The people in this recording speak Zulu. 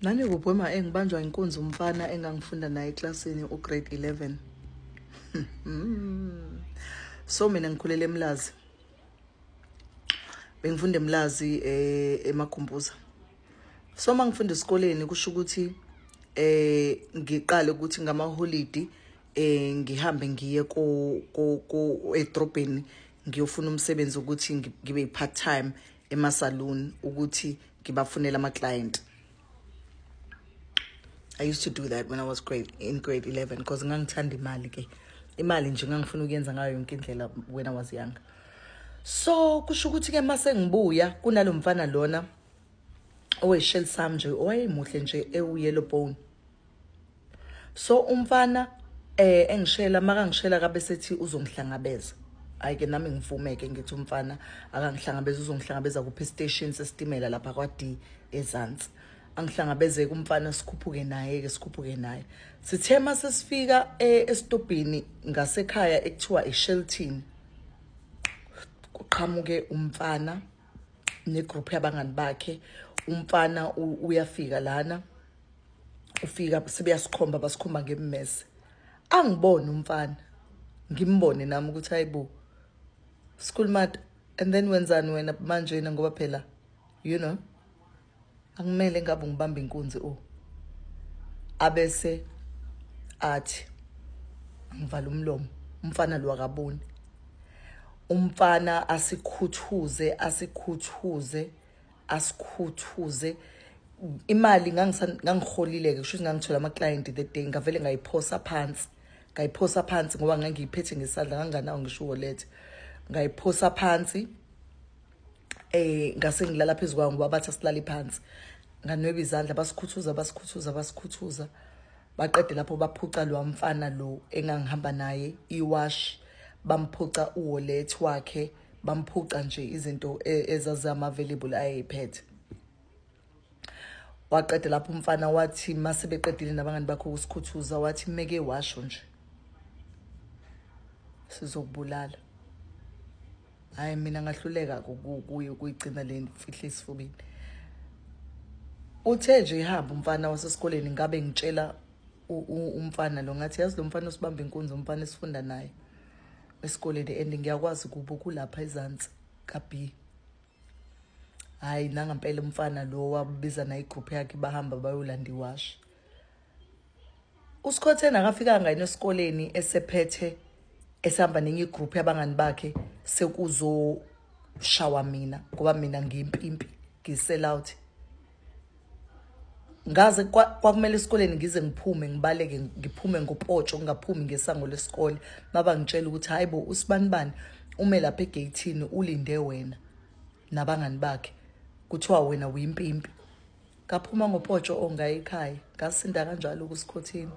Nani kuphi wema engibanjwa inkunzi umfana engangifunda naye eklasini ugrade 11. So mina ngikhulele eMlazi. Bengifunda eMlazi eMakhumbuza. So mangifunda esikoleni kusho ukuthi ngiqale ukuthi ngamaholidi ngihambe ngiye ko edrobheni ngiyofuna umsebenzi ukuthi ngibe part time ema-salon ukuthi ngibafunele ama client. I used to do that when I was grade in grade 11 because ngangithanda imali ke. Imali nje ngangifuna ukuyenza ngayo yonke indlela when I was young. So kusho ukuthi ke mase ngibuya kunalomfana lona oweshell sami nje owayemuhle nje ewu-yellow bone. So umfana engishela makangishela kabe sethi uzongihlangabeza. Hayi ke nami ngivumeke ngithi umfana akangihlangabeza, uzongihlangabeza kuphi? Station sesitimela lapha kwa D ezansi. Angihlangabeze kumfana, sikhuphuke naye ke, sikhuphuke naye. Sithe mase sifika esitobhini ngasekhaya ekuthiwa eShelton, kuqhamuke umfana negroup yabangani bakhe. Umfana uyafika lana, ufika sebeyasikhomba, basikhomba ngemmese. Angibone umfana, ngimbone nami ukuthi hayibo, school mate, and then wenzani wena manje? Ngoba phela akumele ngabe ngibamba inkunzi. O abese athi ngivala umlomo, umfana lo akaboni. Umfana asikhuthuze, asikhuthuze, asikhuthuze. Imali ngangiholile ke, kusho ukuthi ngangithola ama client the day, ngavele ngayiphosa phansi, ngayiphosa phansi ngoba ngangiyiphethe ngesandla, nganganawo ngisho wallet. Ngayiphosa phansi, ngase ngilala phezu kwayo ngoba bathi asilale phansi. Nganweba izandla, basikhuthuza, basikhuthuza, basikhuthuza. Baqede lapho baphuca lo mfana lo engangihamba naye iwash, bamphuca uwallet wakhe, bamphuca nje izinto ezazama-available ayeyiphethe. Waqeda lapho umfana wathi mase beqedile nabangani bakho ukusikhuthuza, wathi meke washo nje sizokubulala. Hayi, mina ngahluleka kuye ukuyigcina le mfihlo esifubeni. Uthe nje ihamba umfana wasesikoleni, ngabe ngitshela umfana lo, ngathi yazi lo mfana osibamba inkunzi umfana esifunda naye esikoleni and ngiyakwazi kubo kulapha ezansi ka-B. Hayi, nangampela umfana lo wabiza naye igroup yakhe, bahamba bayolanda iwashi. Usikhotheni akafikanga yini esikoleni esephethe, esihamba nenye igroup yabangani bakhe, sekuzoshawa mina ngoba mina ngiyimpimpi, ngiyi-sell out. Ngaze kwakumele esikoleni ngize ngiphume, ngibaleke, ngiphume ngopotsho, ngingaphumi ngesango lesikole. Mabangitshela ukuthi hayi bo, usibanibani ume lapha egeyithini ulinde wena nabangani bakhe, kuthiwa wena uyimpimpi. Ngaphuma ngopotsho ongayi ekhaya, ngasinda kanjalo kusikhotheni.